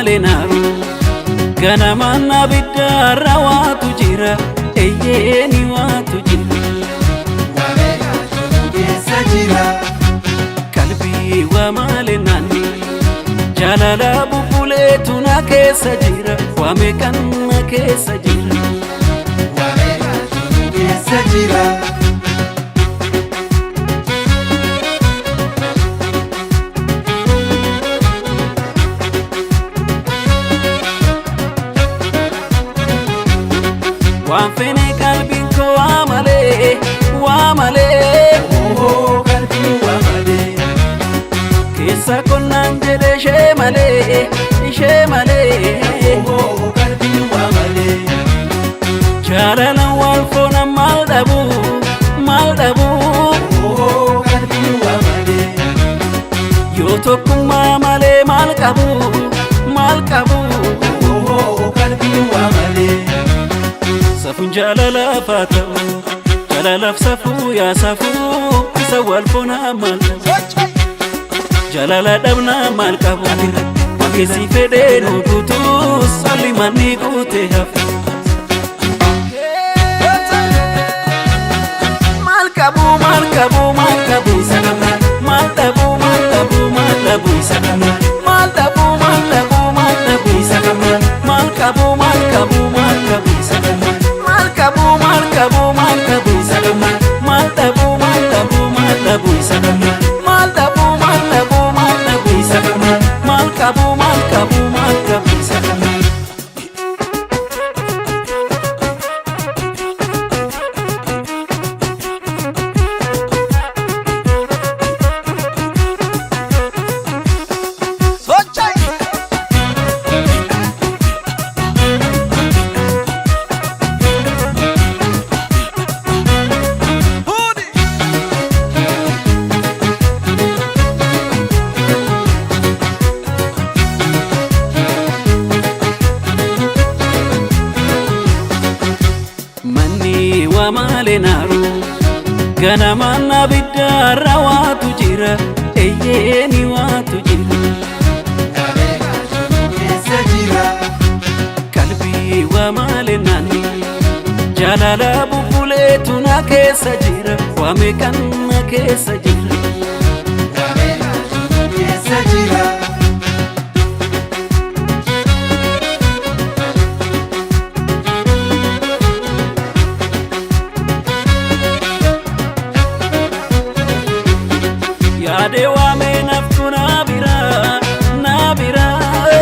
malee naaru. Ganamaan abiddaarra waatu jira, eyyeeni waatu jira. Wameeqatu keessa jira? Qalbii waa malee naanni jaalala bubbuleetu na keessa jira, waa meeqan na keessa jira. Wameeqatu keessa jira? Waan fene qalbiin koo waa malee, waa malee. Ohoo, qalbii waa malee. Keessa qonnaan jedhe ishee malee, ishee malee. Ohoo, qalbii waa malee. Jaalala wal foona maal dhabu, maal dhabu. Ohoo, qalbii waa malee. Yoo tokkummaa malee maal qabu, maal qabu. Ohoo, qalbii waa malee. Safuun jaalalaaf haa ta'u, jaalalaaf safuu yaa safuu, isa wal foonaa maal qabu. Jaalala dhabnaa maal qabu, keessi fedhee nu guutuu, salli manni guutee hafu. Maal qabu, maal qabu, maal qabu isa qabna. Maal dhabu, maal dhabu, maal dhabu isa qabna. Maal dhabu, maal dhabu, maal dhabu isa qabna. Maal qabu, maal qabu, maal qabu isa qabna. Maal qabu, maal qabu, maal qabu isa qabna. Maal dhabu, maal dhabu, maal dhabu isa qabna. Maal dhabu, maal dhabu, maal dhabu isa qabna. Maal qabu, maal qabu, maal qabu isa qabna. Manni waa malee naaru, ganamaan abiddaarra waatu jira, eyyeeni waatu jira. Wameeqatu keessa jira? Qalbii waa malee naanni jaalala bubbuleetu na keessa jira, waa meeqan na keessa jira. Wameeqatu keessa jira? Yaadee waamee naftu na biraa, na biraa.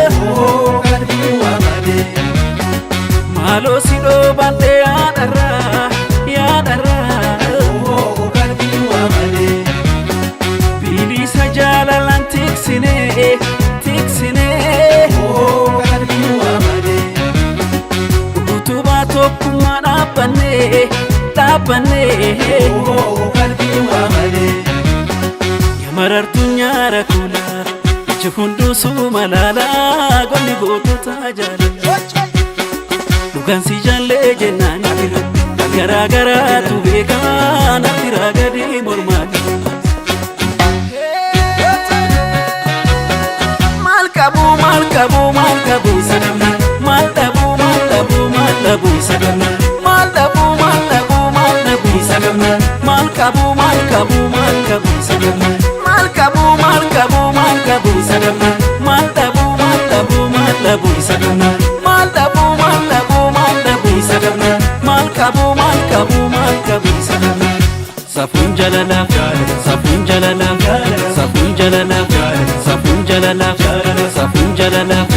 Ohoo, qalbii waa malee. Maaloo si dhoobadhee yaadharraa, yaadharraa. Ohoo, qalbii waa malee. Bilisa jaalalaan tiksinee, tiksinee. Ohoo, qalbii waa malee. Utubaa tokkummaa dhaabbannee, dhaabbannee. Ohoo, qalbii waa malee. Yamarartuu nyaara kuula, iji hunduu suma laalaa, golli gootota jaalala. Dhugaan si jaallee jennaan, garaa garaatu beekaa, natti raagadee mormaati. Maal qabu, maal qabu, maal qabu isa qabna. Maal dhabu, maal dhabu, maal dhabu isa qabna. Maal dhabu, maal dhabu, maal dhabu isa qabna. Maal qabu, maal qabu, maal qabu isa qabna. Maal qabu, maal qabu, maal qabu isa qabna. Maal dhabu, maal dhabu, maal dhabu isa qabna. Maal dhabu, maal dhabu, maal dhabu isa qabna. Maal qabu, maal qabu, maal qabu isa qabna. Safuun jaalalaaf, safuun jaalalaaf, safuun jaalalaaf, safuun jaalalaaf, safuun jaalalaaf.